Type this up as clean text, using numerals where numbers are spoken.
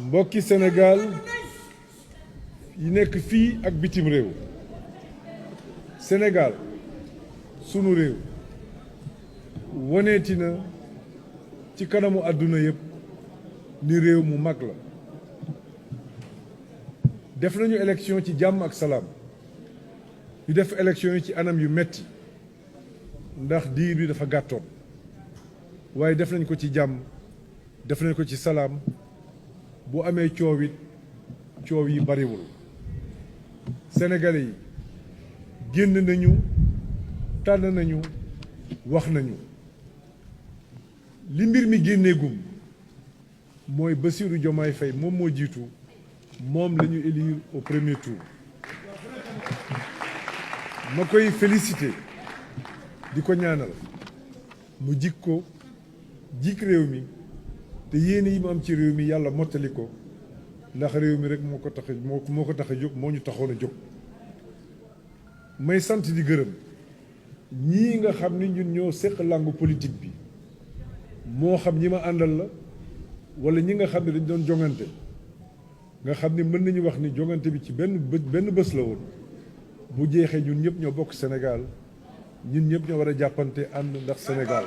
mbokki Sénégal yi nekk fii ak bitim réew. Sénégal sunu réew woneeti na ci kanamu àdduna yëpp ni réew mu mag la. def nañu élection ci jàmm ak salaam ñu def élection yi ci anam yu metti ndax diir bi dafa gàttoon waaye def nañ ko ci jàmm def nañ ko ci salaam bu amee coow it coow yi bariwul. Sénégalais yi génn nañu tànn nañu wax nañu li mbir mi génneegum mooy Bassirou Diomaye Faye moom moo jiitu moom la ñu élire au premier tour. ma koy féliciter di ko ñaanal mu jik ko jik réew mi te yéene yi mu am ci réew mi yàlla mottali ko ndax réew mi rek moo ko tax a jóg moo ñu taxoon a jóg. may sant di gërëm ñii nga xam ni ñun ñoo séq làngu politique bi moo xam ñi ma àndal la wala ñi nga xam ne dañ doon jongante nga xam ni mën nañu wax ni jongante bi ci benn bés la woon bu jeexee ñun ñëpp ñoo bokk Sénégal ñun ñëpp ñoo war a jàppante ànd ndax Sénégal.